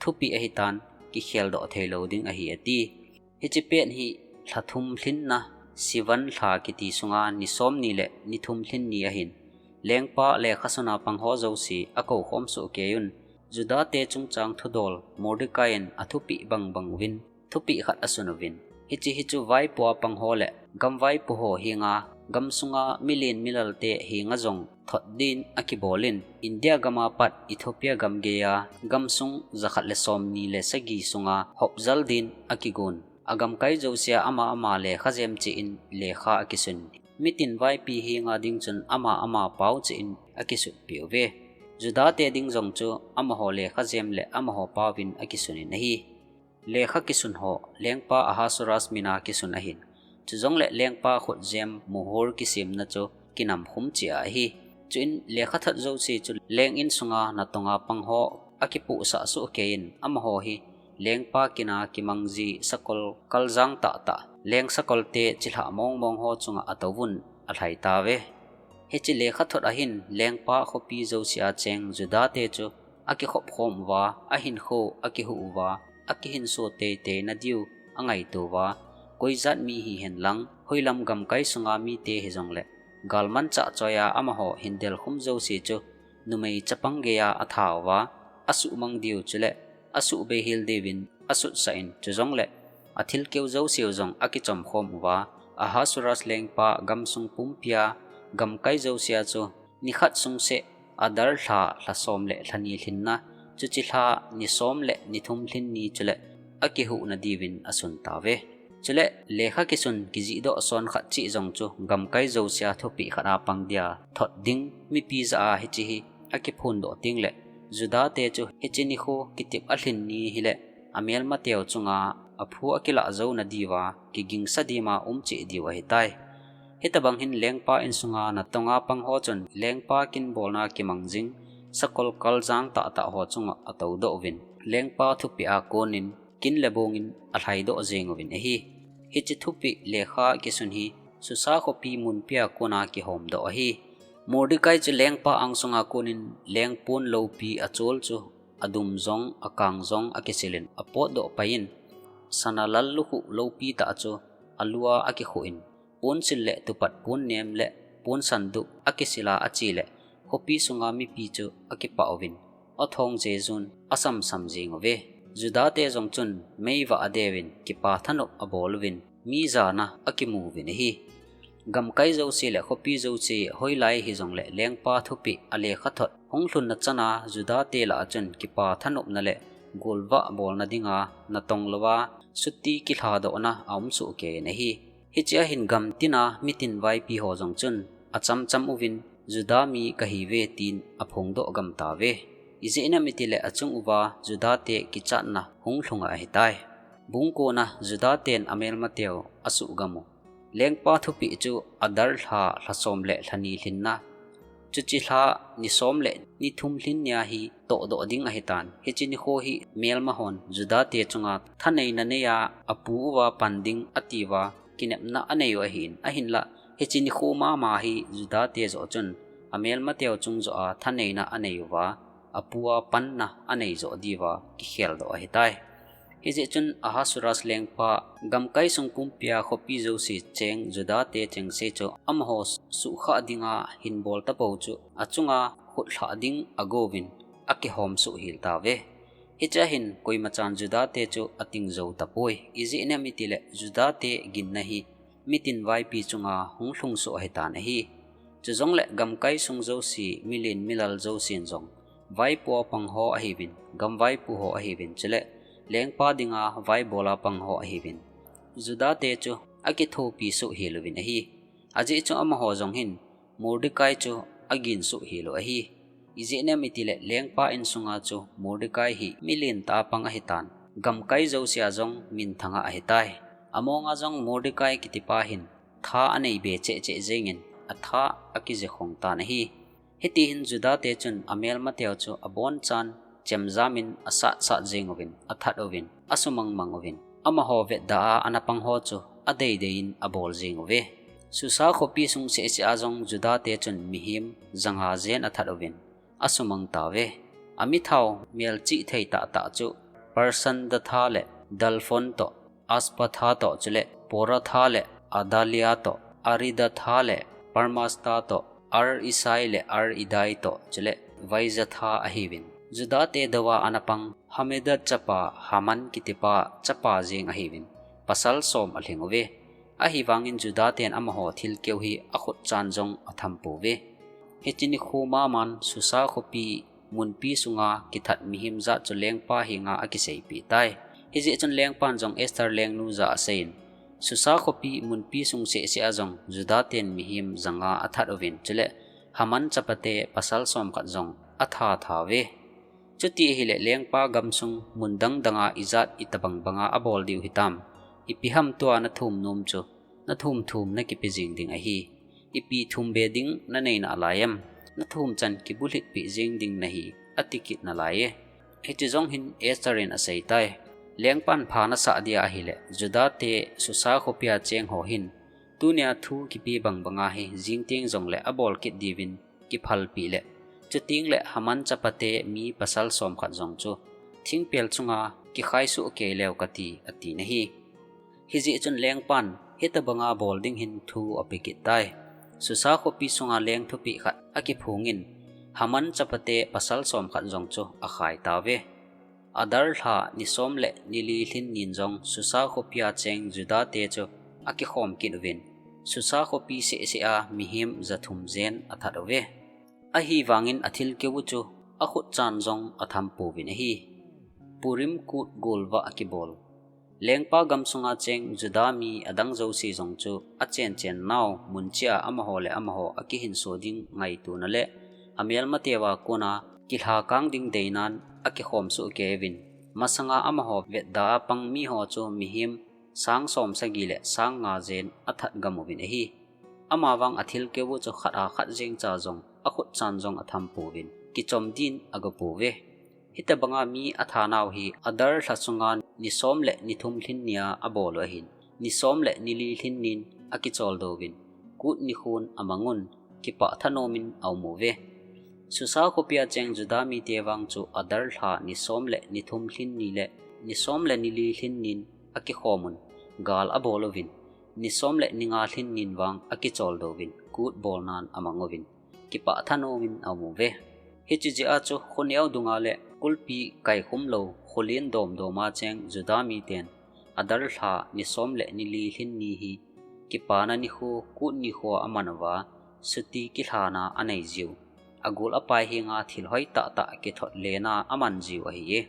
thupeh ahitan, kikhel doh thei lou ding ahi ati. Hiche pet hi lha thum lhinna Sivan lha kiti sunga ni somni le ni thum lhinni ahin, lengpa lekha suna pang ho jouse akou khom soh kei un, Juda te chungchang thudol Mordecai in athupeh bang bang uvin, thupeh khat asun uvin. Hiche hi chu vaipo a pang ho le gam vaipo ho henga, gam sunga milen milal te henga jong thot din akibol in, India gam a pat Ethiopia gam geiya gam sung jakhat le somni le sagi sunga hop jal din akigon. Agamkai jousea ama ama lekha jem cheh in lekha akisun. Mitin vaipi henga ding chun ama ama pao cheh in akisut peh uve. Juda te ding jong chu amaho lekha jem le amaho pao vin akisun in ahi. Lekha kisun ho lengpa Ahasuerus mina kisun ahin. Chujongle lengpa khutjem muhur kisimna chu kinam khum cheh ahi. Chuin lekha thot jouse chu leng in sunga natonga pang ho akipuhsah soh kei in, amaho hi lengpa kin a kimang ji sakol kaljang tahtah, leng sakol te chilhah mong mong ho chunga atou vun alhai tauve. Hiche lekha thot ahin lengpa khopi jousea cheng Juda te chu akikhop khom uva, ahinkho akihuh uva, akihinso teitei na diu angaito uva, koi jat mi hihen lang, hoilam gamkai sunga mite hijongle, galmanchah choiya amaho hin del khum jouse chu numei chapang geiya atha uva, asuhmang diu chule asuhbei hel diuvin asutsah in, chujongle athilkeu jouseu jong akichom khom uva, Ahasuerus lengpa gamsung pumpia gamkai jousea chu nikhat sungseh Adar lha, lha som le lha ni lhinna, chuche lha ni som le ni thum lhinni chule akihuhna diuvin asun tauve. Chule lekha kisun kijihdoh son khat cheh jong chu gamkai jousea thupeh khat a pang dia thot ding mipi jah a hiche hi akiphondoh tengle, Juda te chu hiche nikho kitep alhin ni hile amelmateu chunga aphu akilah jouna diuva kigingsa dima um cheh diu ahitai. Hitabang hin lengpa insunga natonga pang ho chun lengpa kin bolna kimang jing sakol kaljang tahtah ho chunga atoudoh uvin, lengpa thupeh a konin kin le bongin alhaidoh jeng uvin ahi. Hiche thupeh lekha kisun hi Susa khopi munpia kona kihomdoh ahi. Mordecai chu lengpa angsunga konin lengpon loupi achol chu adum jong, akang jong akisilin apotdoh paiyin, sana lal lukhuh loupi tah chu alua akikhuh in, ponsil le tupat ponnem le ponsandup akisila achele, khopi sunga mipi chu akipah uvin, athong jejun asamsam jeng uve. Juda te jong chun meivah adeuvin kipa thanop abol uvin, mi jana akimu uvin ahi. Gamkai jouse le khopi jouse hoilai hijongle lengpa thupeh alekha thot hunglhunna chana Juda te lah a chun kipa thanopna le golvah bolna dinga natong louva sutti kilhadohna aum soh kei in ahi. Hichea hin gamtina mitin vaipi ho jong chun achamcham uvin, Juda mi kahiuve tin aphongdoh gam tauve. Ijeh inem itile achung uva Juda te kichatna hunglhunga ahitai. Bung kona Juda ten amelmateu asuhgam u. Lengpa thupeh chu Adar lha, lha som le lha ni lhinna, chuche lha ni som le ni thum lhin nia hi tohdoh ding ahitan. Hiche nikho hi melma hon Juda te chunga thaneina neiya apu uva pan ding atiuva kinepna anei u ahin, ahinlah hiche nikho mama hi Juda te joh chun amelmateu chung joh a thaneina anei uva, apu a panna anei joh diuva kikheldoh ahitai. Hijeh chun Ahasuerus lengpa gamkai sung pumpia khopi jouse cheng Juda te chengse chu amaho suhkhah dinga hinbol tapou chu achunga khutlhah ding agouvin akihom soh hel tauve. Hichea hin koimachan Juda te chu ating jou tapoi. Ijeh inem itile Juda te ginna hi mitin vaipi chunga hunglhung soh ahitan ahi. Chujongle gamkai sung jouse, milen milal jousen jong vaipo pang ho ahiuvin, gam vaipo ho ahiuvin, chule lengpa dinga vaibola pang ho ahiuvin, Juda te chu akithopi soh hel uvin ahi. Ajeh chu amaho jong hin Mordecai chu agin soh hel u ahi. Ijeh inem itile lengpa insunga chu Mordecai hi milen tah a pang ahitan, gamkai jousea jong minthanga ahitai. Amonga jong Mordecai kitipa hin tha anei be cheh cheh jengin atha akijekhong tan ahi. Hitihin Juda te chun amelmateu chu abonchan chemjamin asatsat jeng uvin, athat uvin, asumang mang uvin, amaho vetda a ana pang ho chu adeidei in abol jeng uve. Susa khopi sung seh seh a jong Juda te chun mihem janga jen athat uvin, asumang tauve. Amithau melchih thei tahtah chu Parshandatha le Dalphon toh, Aspatha toh chule Poratha le Adalia toh, Aridatha le Parmasta toh, Ar-isai le Ar-idai toh chule Vaizatha ahiuvin. Judate dou a ana pang Hammedatha chapa Haman kitipa chapa jeng ahiuvin, pasal som alhing uve. Ahivangin Judaten amaho thilkeu hi akhutchan jong athampouve. Hiche nikho maman Susa khopi munpi sunga kithat mihem jat chu lengpa henga akiseipeh tai. Hijeh chun lengpan jong Esther lengnu jah a aseiyin, Susa khopi munpi sung sehseh a jong Judaten mihem janga athat uvin, chule Haman chapate pasal somkhat jong atha thauve. Chuti ahile lengpa gamsung mun dang danga ijat itobang banga abol diu hitam? Ipi ham tua nathum nom chu, nathum thum nakipe jing ding ahi. Ipi thum be ding nanei nalai em? Nathum chan kibulhit peh jing ding nahi, ati kit nalaiye. Hiche jong hin Esther in asei tai. Lengpan pha nasah dia ahile, Judate Susa khopia cheng ho hin, tunia thu kipe bang banga hi jingteng jongle abol kit diuvin kiphalpeh le, chuteng le Haman chapate mi pasal somkhat jong chu thingpel chunga kikhai soh kei leu kati, ati nahi. Hijeh chun lengpan hitobanga bol ding hin thu ape kit tai. Susa khopi sunga leng thupeh khat akiphongin, Haman chapate pasal somkhat jong chu akhai tauve. Adar lha ni som le ni li lhin nin jong Susa khopia cheng Judate chu akikhom kit uvin, Susa khopi sehseh a mihem jathum jen athat uve. Ahivangin athilkeu u chu akhutchan jong athampouvin ahi. Purim kut golvah akibol. Lengpa gamsunga cheng Juda mi adang jouse jong chu achen chen nau mun cheh a amaho le amaho akihinso ding ngaitona le amelmateu a kona kilhakang ding deinan akikhom soh kei uvin, masanga amaho vetda a pang miho chu mihem sang som sagi le sang nga jen athat gam uvin ahi. Amavang athilkeu u chu khat a khat jeng cha jong akhutchan jong athampouvin, kichom din agapouve. Hitobanga mi athanau hi Adar lha sunga ni som le ni thum lhin nia abol u ahin, ni som le ni li lhin nin akichol douvin, kut nikhon amangun, kipah thanomin aumuve. Susa khopia cheng Juda mite vang chu Adar lha ni som le ni thum lhin ni le ni som le ni li lhin nin akikhomun, gal abol uvin, ni som le ni nga lhin nin vang akichol douvin, kut bolnan amang uvin, kipah thanomin aumuve. Hiche jeh a chu khoneo dunga le kulpi kaikhum lou, kholen domdoma cheng Juda miten Adar lha ni som le ni li lhin ni hi kipana nikho, kut nikho aman uva, chuti kilhana anei jiu, agol apai henga thil hoitah tah kithot lena aman jiu ahiye.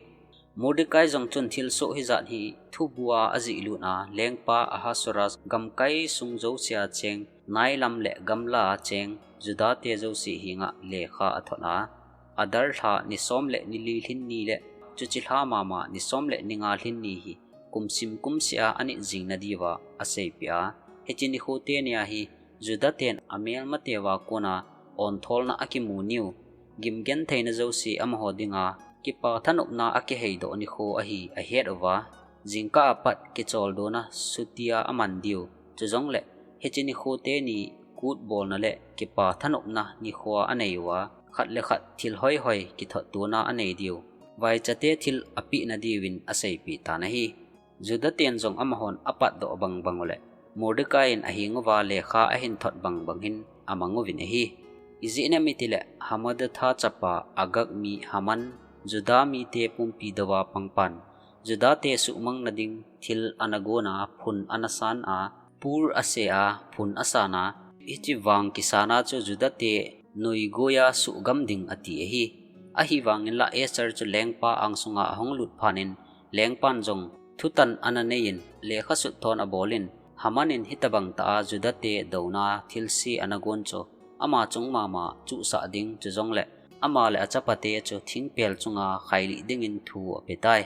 Mordekai jong chun thilsoh hijat hi thubua ajihlut a, lengpa Ahasuerus gamkai sung jousea cheng, nailam le gamla a cheng Judate jouse henga lekha athot a, Adar lha ni som le ni li lhin ni le chuche lha mama ni som le ni nga lhin ni hi kumsim kumseh a anit jing nadiuva aseipeh a, hiche nikho teni a hi Judaten amelmateuva kona ontholna akimu niu, gimgentheina jouse amaho dinga kipah thanopna akiheidoh nikho ahi ahet uva, jingkah a pat kicholdouna chutia aman diu, chujongle hiche nikho teni kut bolna le kipah thanopna nikhoa anei uva, khat le khat thil hoihoi kithottona anei diu, vaichate thil apeh nadiuvin aseipeh tan ahi. Judaten jong amahon apatdoh bangbang ule, Mordekai in ahenguva lekha ahinthot bangbang hin amang uvin ahi. Ijeh inem itile Hammedatha chapa Agag mi Haman, Juda mite pumpi douva pangpan, Judate suhmang nading thil anagona, phun anasan a, pur ase a, phun asan a, hiche vang kisana chu Judate noigoiya suhgam ding ati ahi. Ahivangin la Esther chu lengpa angsunga ahung lut phatnin, lengpan jong thutan ananeiyin, lekha sutthon abolin, Haman in hitobang tah a Judate douna thilse anagon chu ama chung mama chuhsah ding, chujongle ama le achapate chu thingpel chunga khailih dingin thu apetai.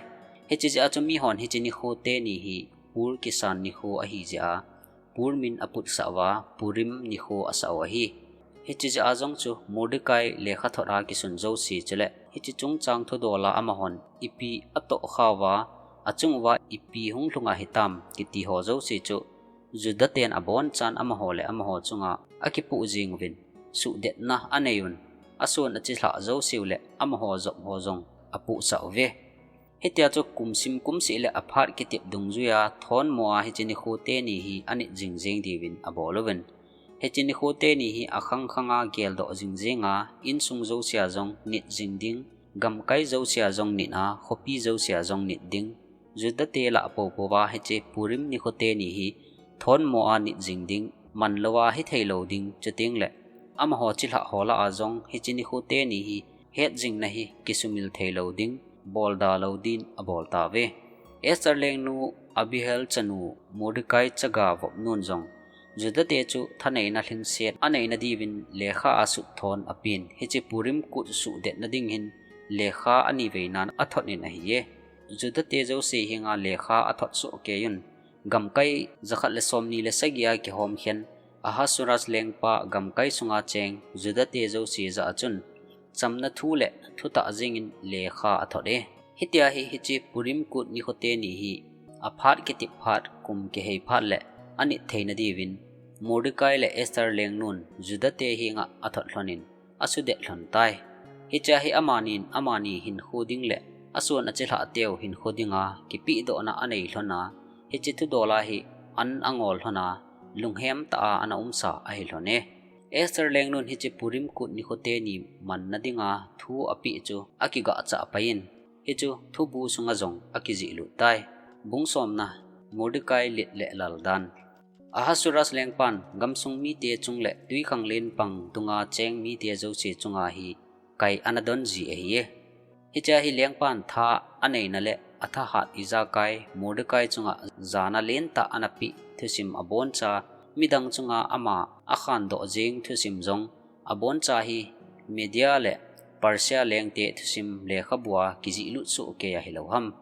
Hiche jeh a chu mihon hiche nikho teni hi pur kisan nikho ahijeh a, pur min aputsah uva, Purim nikho asah u ahi. Hiche jeh a jong chu Mordekai lekhathot a kisun jouse chule hiche chungchang thudola amahon ipi atohkhauva, achunguva ipi hunglhunga hitam kitiho jouse chu Judaten abonchan amaho le amaho chunga akipoh jenguvin, suhdetna aneiyun. ason achilhah jouseu le amaho jop ho jong apuhsah uve. Hitia chu kum sim kum seh le aphat kitep dungjuia thonmoa hiche nikho teni hi anit jing jing diuvin abol uvin. Hiche nikho teni hi akhang khanga geldoh jing jinga, insung jousea jong nit jing ding, gamkai jousea jong nit a, khopi jousea jong nit ding. Juda te lah poupouva hiche Purim nikho teni hi thonmoa nit jing ding, manlouva hithei lou ding, chuteng le amaho chilhah ho lah a jong hiche nikho teni hi hetjingna hi kisumil thei lou ding, bolda lou din abol tauve. Esther lengnu Abihail chanu Mordecai chaga vopnun jong Juda te chu thaneina lhingset aneina diuvin lekha asut thon apen, hiche Purim kut suhdetna ding hin lekha ani veinan athot in ahiye. Juda te jouse henga lekha athot soh keiyun, gamkai jakhat le somni le sagi a kihom khen, Ahasuerus lengpa gamkai sunga cheng Juda te jouse jah a chun chamna thu le thutah jingin lekha athot e. Hitia hi hiche Purim kut nikho teni hi aphat kitep phat, kum kihei phat le anit theina diuvin Mordecai le Esther lengnun Juda te henga athot lhonin asuhdet lhon tai. Hichea hi amanin amani hinkho ding le ason achilhah teu hinkho dinga kipehdohna anei lhona, hiche thudol a hi an angol lhona, lunghem tah a ana umsa ahi lhon e. Esther lengnun hiche Purim kut nikho teni manna dinga thu apeh chu akigahcha paiyin, hichu thubu sunga jong akijih lut tai. Bung somna, Mordecai let le lal dan. Ahasuerus lengpan gamsung mite chung le twikhanglen pang dunga cheng mite jouse chunga hi kai ana don ji ahiye. Hichea hi lengpan tha aneina le athahat ijakai Mordecai chunga jana lentah ana peh thusim aboncha, midang chunga ama akhandoh jing thusim jong aboncha hi Media le Persia lengte thusim lekhabua kijih lut soh kei ahilou ham.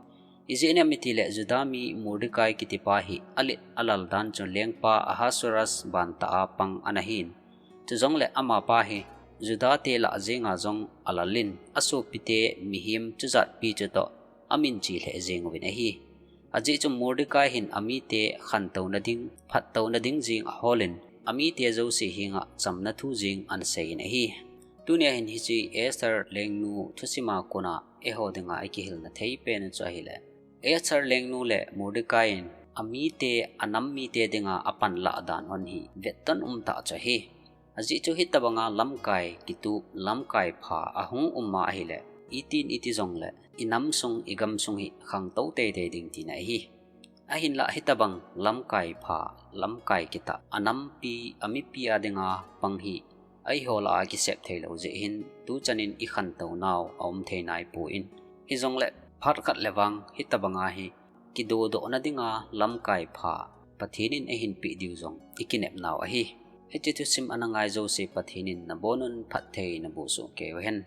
Ijeh inem itile Juda mi Mordecai kitipa hi alet alal dan chu lengpa Ahasuerus bantah a pang ana hin. Chujongle amapa hi Juda te lah jenga jong alalin, asopite mihem chujatpi chutoh amin chi lheh jeng uvin ahi. Ajeh chu Mordecai hin amite khantouna ding, phattouna ding jing aholin, amite jouse henga chamna thu jing ana seiyin ahi. Tunia hin hiche Esther lengnu thusima kona eiho dinga ikihilna thei pen chu ahile, Esther lengnu le Mordecai in amite, anam mite dinga apanlah dan hon hi vetton umtah chu ahi. Ajeh chu hitobanga lamkai kitup, lamkai pha ahung um ma ahile, itin iti jongle inam sung, igam sung hi khangtou teitei ding tina ahi. Ahinlah hitobang lamkai pha, lamkai kitah, anampi, amipi a dinga pang hi eiho lah a kisep theilou jeh hin tuchanin ikhantounau aum thei naipon. Hijongle phat khat le vang hitobanga hi kidodohna dinga lamkai pha Pathen in eihin peh diu jong ikinepnau ahi. Hiche thusim ana ngai jouse Pathen in nabonun phattheina boh soh kei uhen.